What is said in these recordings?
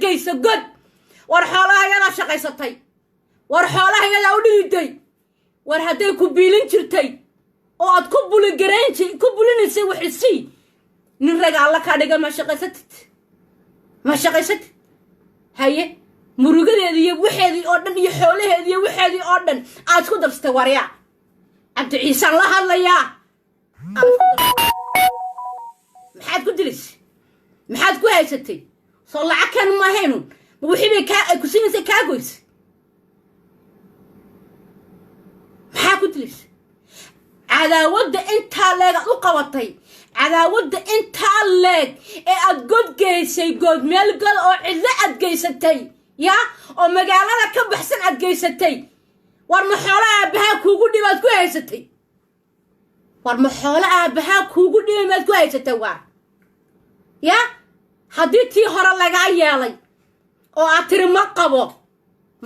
geysa god. War xoolaha yadaa shaqaysatay, war xoolaha yadaa u dhiiday. War hadday ku biilin jirtay oo aad ku buligarayn, ku bulinaysay, waxisii nin raga alla kaa dhiga. Ma shaqaysatid? Ma shaqaysatid? Haye, murugadeedii iyo waxeedii oo dhan iyo xoolaheedii iyo waxeedii oo dhan aad isku darsatay. Waryaa, Cabdi Ciisaan la hadlayaa. Maxaad ku dilaysay? Maxaad ku haysatay? Soo lacag kan maahaynun? Ma wixii bay kaa ay ku siinaysay kaa goysay? Maxaa ku dilaysay? Cadaawadda intaa leeg aad u qabatay, cadaawadda intaa leeg ee aad god geysay, good meel gal oo cidlo aad geysatay, yaa oo magaalada ka baxsan aad geysatay. War ma xoolo aabbahaa kuugu dhibaad ku haysatay? War ma xoolo aabbahaa kuugu dhibay maad ku haysatay? Waar ya, haddii tii hore lagaa yeelay oo aad tiri ma qabo,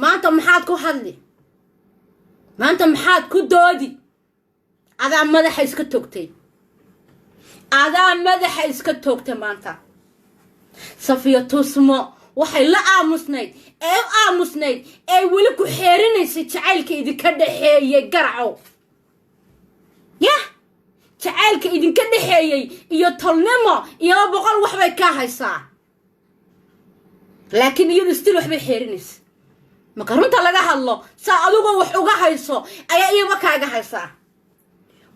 maanta maxaad ku hadli? Maanta maxaad ku doodi? Adaa madaxa iska toogtay, adaa madaxa iska toogtay. Maanta Safiya Tusmo waxay la aamusnayd ee u aamusnayd ee weli ku xeerinaysay jacaylka idinka dhexeeyey garacow, yah, jacaylka idinka dhexeeyey iyo tolnimo iyo 200 waxbay kaa haysaa, laakiin iyadu still waxbay xeerinaysa. Marka runta laga hadlo, saa adigoo wax uga hayso ayaa iyaba kaaga haysaa,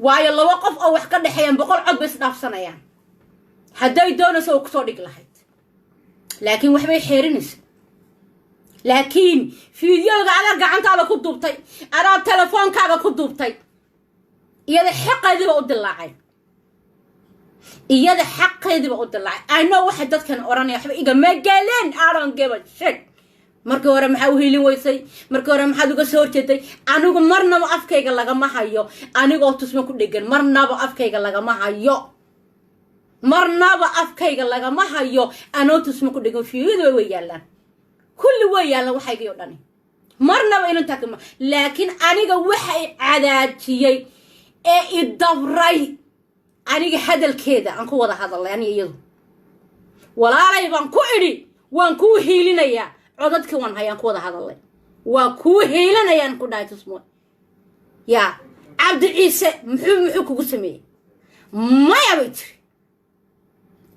waayo laba qof oo wax ka dhexeeyaan 100 cod bay isdhaafsanayaan. Hadday doonayso oo kusoo dhig lahayd, laakiin waxbay xeerinaysa. Laakiin fiidyooga adaa gacantaada ku duubtay, adaa telefoonkaaga ku duubtay. Iyada xaqeediiba u dilaacay, iyada xaqeediiba u dilaacay. Ano waxay dadkan odhanaya waxba igama galeen. I don't give a shit. Markii hore maxaa u hiilin weysay? Markii hore maxaad uga soo horjeeday? Anigu marnaba afkayga lagama hayo anigoo Tusmo ku dhegan. Marnaba afkayga lagama hayo, marnaba afkayga lagama hayo anoo Tusmo ku dhegan. Fiirida way yaallaan, kulli way yaallaan, waxaygii o dhani. Marnaba inantaa kama. Laakiin aniga waxay cadaajiyey ee idabray aniga hadalkeeda aan ku wada hadalnay aniga iyadu. Walaalay baan ku idhi, waan kuu hiilinayaa. Codadkii waan hayaan ku wada hadalnay. Waa kuu hiilinayaan ku dhahay. Tusmo yaa, Cabdi Ciise muxuu kugu sameeyey? Maya bay tiri,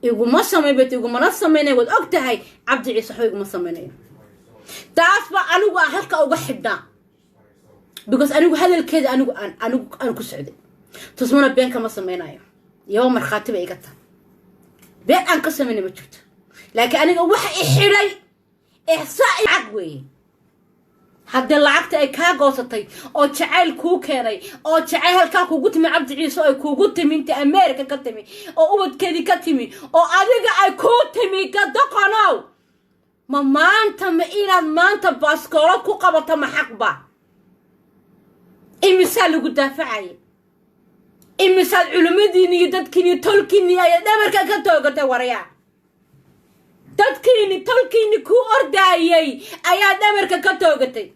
iguma samayn bay tiri, igumana samaynaya. Waad og tahay Cabdi Ciise waxba iguma samaynayo. Taas baa anigu aan halka uga xidhnaa, because anigu hadalkeeda anigu aan anigu aan ku socday. Tusmana been kama samaynayo, iyaba markhaati bay iga tahay. Been aan ka samaynay ma jirto, laakiin aniga waxa i xidhay saa lacag weeye. Haddii lacagta ay kaa goosatay oo jacayl kuu keenay oo jacayl halkaa kuugu timi, Cabdi Ciise ay kuugu timi, inta America ka timi oo ubadkeedii ka timi oo adiga ay kuu timi, gadoqonow, ma maanta ma inaad maanta baaskoolad ku qabato? Ma xaqba? Imisaa lagu daafacaya? Imisaad culimmadiini iyo dadkiini iyo tolkiini ayaa dhabarka ka toogatay? Waryaa, dadkiini tolkiini kuu ordaayay ayaa dhabarka ka toogatay.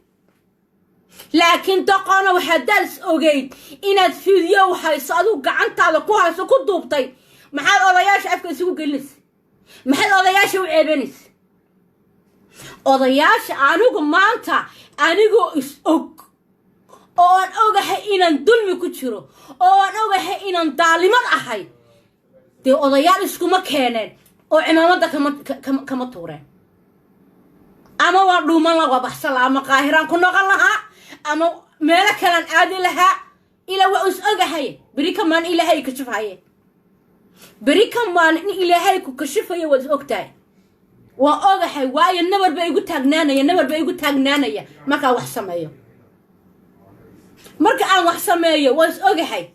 Laakiin doqonow, haddaad is ogeyd inaad fiidyo hayso, adigu gacantaada ku hayso, ku duubtay, maxaad odayaasha afka isugu gelinaysa? Maxaad odayaasha u ceebanaysa? Odayaasha anigu maanta anigoo is og oo aan ogahay inaan dulmi ku jiro oo aan ogahay inaan daalimad ahay, dee odayaal iskuma keeneen oo cimaamadda kama tuureen. Ama waan dhuuman laha, waa baxsan lahaa, ama Qaahiraan ku noqon lahaa, ama meelo kalaan aadi lahaa. Ilaa waa is ogahay beri ka maalin Ilaahay kashifhaye, beri ka maalin in Ilaahay ku kashifayo. Waad is og tahay, waa ogahay, waayo nabar ba igu taagnaanaya, nabar ba igu taagnaanaya markaan wax sameeyo. Marka aan wax sameeyo waa is ogahay,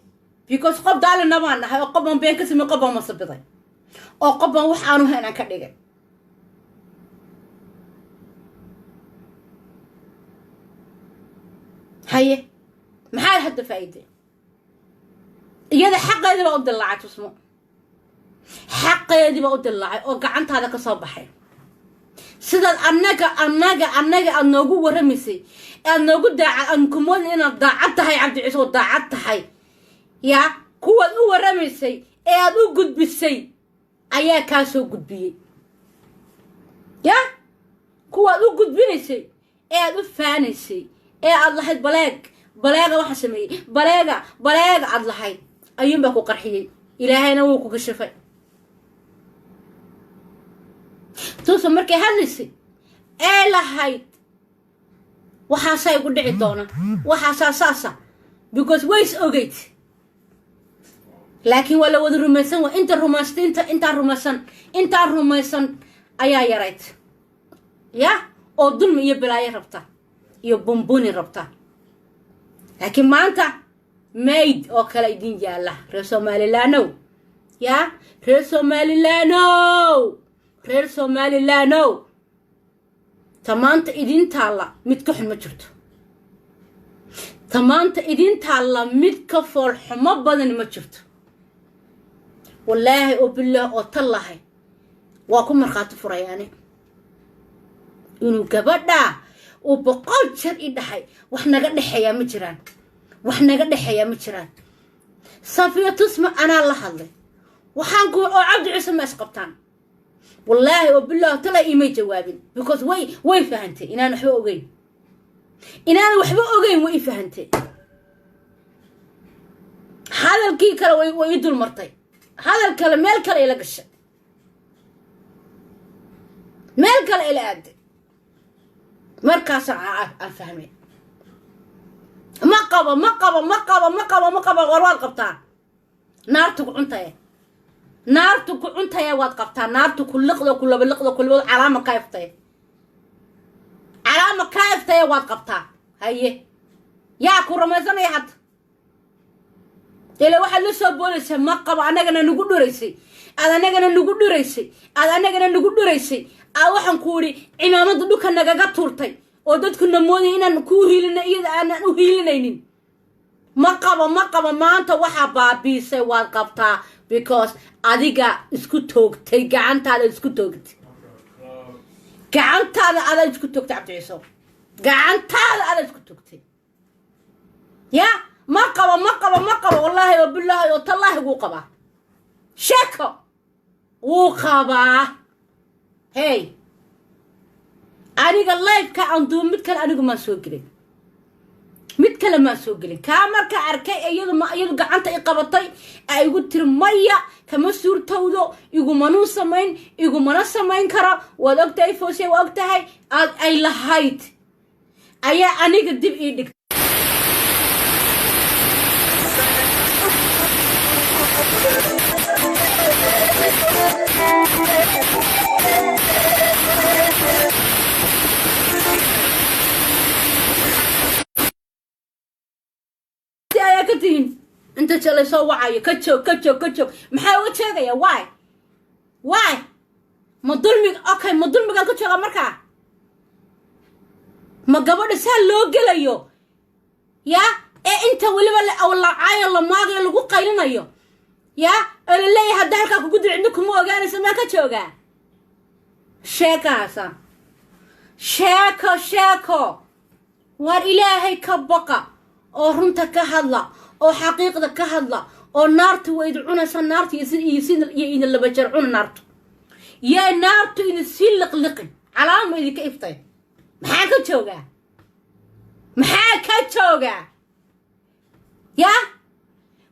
because qof daalina baan nahay oo qof baan been ka samey, qof baan masabiday oo qof baan wax aanu hayn aan ka dhigay. Haye, maxaa hadda faa'iide? Iyada xaqeedii baa u dilaacay. Tusmo xaqeedii baa u dilaacay oo gacantaada ka soo baxay. Sidaad annaga aada noogu warramaysay, aad noogu daaca, aan kumoodin inaad daacad tahay, Cabdi Ciise, oo daacad tahay, yaa kuwaad u warramaysay ee aad u gudbisay ayaa kaa soo gudbiyey. Ya. Kuwaad u gudbinaysay ee aad u faanaysay ee aad lahayd baleeg baleega waxa sameeyey, baleega baleega aad lahayd, ayuunbaa ku qarxiyey. Ilaahayna wuu ku kashafay. Tuusa markay hadlaysay ee lahayd waxaasaa igu dhici doona, waxaasaa saasa, because ways ogeyd, laakiin waa la wada rumaysan. Waa inta rumaystay, inta intaa rumaysan, intaa rumaysan ayaa yarayd ya oo dulmi iyo balaayo rabta iyo bumbuni rabta. Laakiin maanta mayd oo kale idin yaalla, reer Somalilaanow, ya reer Somalilaanow, reer Somalilaanow, ta maanta idin taalla mid ka xun ma jirto. Ta maanta idin taalla mid ka foolxumo badan ma jirto. Wallaahi oo bilaah oo tallahay, waa ku markhaati furayaani inuu gabadhaa uu 100 jeer i dhahay wax naga dhexeeyaa ma jiraan, wax naga dhexeeyaa ma jiraan. Safiya Tusma anaa la hadlay, waxaan ku oo Cabdi Ciise ma isqabtaan? Wallaahi oo bilaah tala iimay jawaabin, because way fahantay inaan waxba ogeyn, inaan waxba ogeyn way i fahantay. Hadalkii kale way ii dul martay, hadal kale meel kale ila gashay, meel kale ila aaday. Markaasa aan fahmay. Ma qabo, ma qabo, ma qabo, ma qabo, ma qabo. War waad qabtaa, naartu ku cuntaya, naartu ku cuntaya, waad qabtaa. Naartu ku liqdo, ku laba liqdo, ku labado, calaama kaa iftaya, calaama kaa iftaya, waad qabtaa. Haye, yaa ku rumaysanaya hadda? Ila waxaad la soo boodaysaa ma qabo, annagana nagu dhuraysay, aad annagana nagu dhuraysay, aad annagana nagu dhuraysay, aad waxaan ku idhi cimaamada dhulka nagaga tuurtay oo dadku na moodaya inaan kuu hiilina, iyada aanan u hiilinaynin. Ma qabo, ma qabo. Maanta waxaa baabiisay waad qabtaa, because adiga isku toogtay, gacantaada isku toogtay, gacantaada adaa isku toogtay. Cabdi Ciiso, gacantaada adaa isku toogtay. Ya ma qabo, ma qabo, ma qabo. Wallaahi oo bilaahi oo tallaahi wuu qabaa, sheeko wuu qabaa. Hey, aniga live-ka aan duub mid kale anigu maan soo gelin, mid kale maan soo gelin. Kaa marka arkay iyadu ma iyadu gacanta i qabatay, ay igu tiri maya, kama suurtowdo, igumanuu samayn, igumana samayn karo, waad ogtahay Foosiya, waa og tahay aad ay lahayd, ayaa aniga dib ii dhigtay. Ayaa ka tihin inta jalay soo wacayo, ka joog, ka joog, ka joog. Maxaa uga jeegaya? Why? Ma dulmiga? Okay, ma dulmigaan ka jooga? Markaa ma gabadha saa loo gelayo ya ee inta weliba la awlacaayo, la maagayo, lagu qaylinayo ya oo la leeyahay hadda halkaa kugu dil cidna kuma ogaanaysa, maa ka joogaa? Sheekahaasa sheeko sheeko. Waar Ilaahay ka baqa oo runta ka hadla oo xaqiiqda ka hadla, oo naarta waa idin cunaysaa, naarta iyo si iyo si iyo idin laba jeer cuna. Naartu yaa naartu idin sii liqliqin, calaama idinka iftay. Maxaa ka joogaa? Maxaa ka joogaa? Ya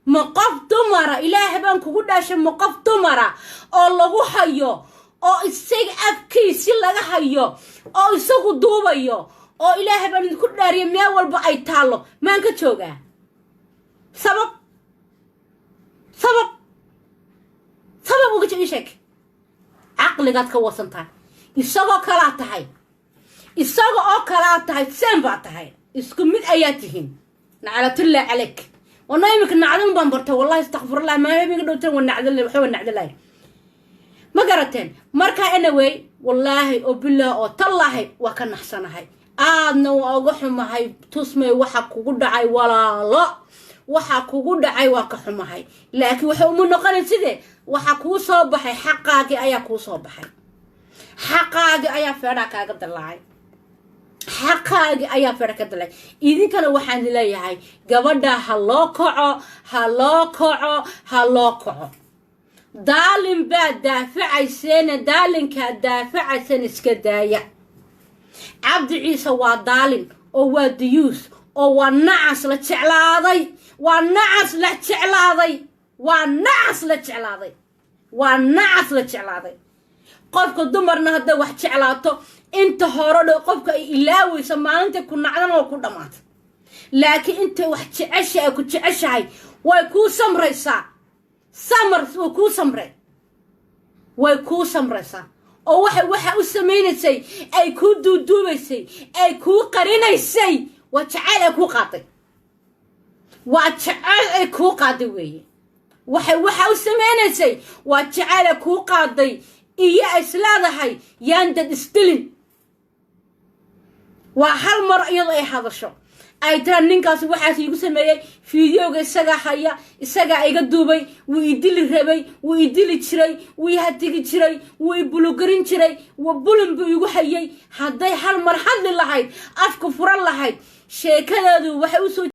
ma qof dumara, Ilaahay baan kugu dhaashay, ma qof dumara oo lagu hayo oo isaga afkiisi laga hayo oo isagu duubayo oo Ilaahay baan idinku dhaariyay meel walba ay taallo maan ka joogaa? Sabab, sabab, sabab uga ii sheeg. Caqligaad ka wasan tahay, isagoo kalaa tahay, isaga oo kalaa tahay, seen baa tahay, isku mid ayaa tihiin. Naclatullahi calayk. Wana iminka nacdin baan bartay wallahi, astakfirullah, maa iminka dhowtan wa nacdin, waxba wa nacdinlahay, ma garateen? Marka anyway, wallaahi oo bilaah oo tallaahi waa ka naxsanahay, aadna waa uga xumahay. Tusmay, waxa kugu dhacay walaalo, waxa kugu dhacay waa ka xumahay, laakiin waxa uma noqonayn sidee waxa kuu soo baxay. Xaqaagii ayaa kuu soo baxay, xaqaagii ayaa feedhaa kaaga dilaacay, xaqaagii ayaa feedha ka dilaacay. Idinkana waxaan leeyahay gabadha ha loo kaco, ha loo kaco, ha loo kaco. Daalin baad daafacayseena, daalinkaad daafacayseen iska daaya. Cabdi Ciise waa daalin oo waa dayuus oo waa nacas la jeclaaday, waa nacas la jeclaaday, waa nacas la jeclaaday, waa nacas la jeclaaday. Qofka dumarna hadday wax jeclaato, inta hore dho qofka ay ilaaweyso, maalintay ku nacdan oo ku dhammaata. Laakiin intay wax jeceshahay ay ku jeceshahay, way kuu samraysaa. Samar way kuu samreen, way kuu samraysaa oo waxay waxa u samaynaysay, ay kuu duuduubaysay, ay kuu qarinaysay, waa jacayl ay kuu qaaday, waa jacayl ay kuu qaaday weeye. Waxay waxa u samaynaysay waa jacayl ay kuu qaaday iyo is leedahay yaan dad isdilin. Waa hal mar iyadoo ay hadasho, ay tiraan ninkaasi waxaas iigu sameeyey, fiideoga isagaa haya, isagaa iga duubay, wuu idili rabay, wuu idili jiray, wuu ihatigi jiray, wuu ibulugarin jiray, bulin buu igu hayay. Hadday hal mar hadli lahayd, afka furan lahayd, sheekadeedu waxay usoo